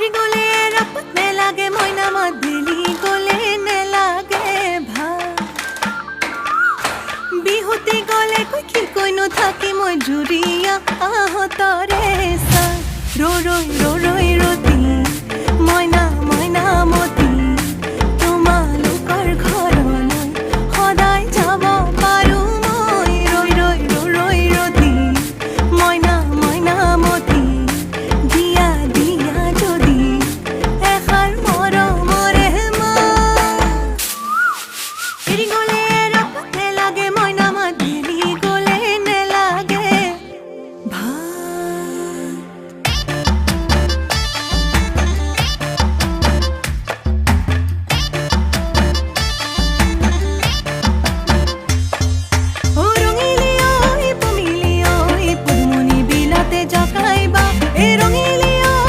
এৰি গ'লে এৰাপাত নেলাগে, মইনা মাত বেলি গ'লে নেলাগে ভাল। বিহুতি গ'লে কৈ কি কৈনো থাকি মই জুৰীয়া আহঁতৰে ছাঁ। ৰৈ ৰৈ ৰৈ ৰৈ।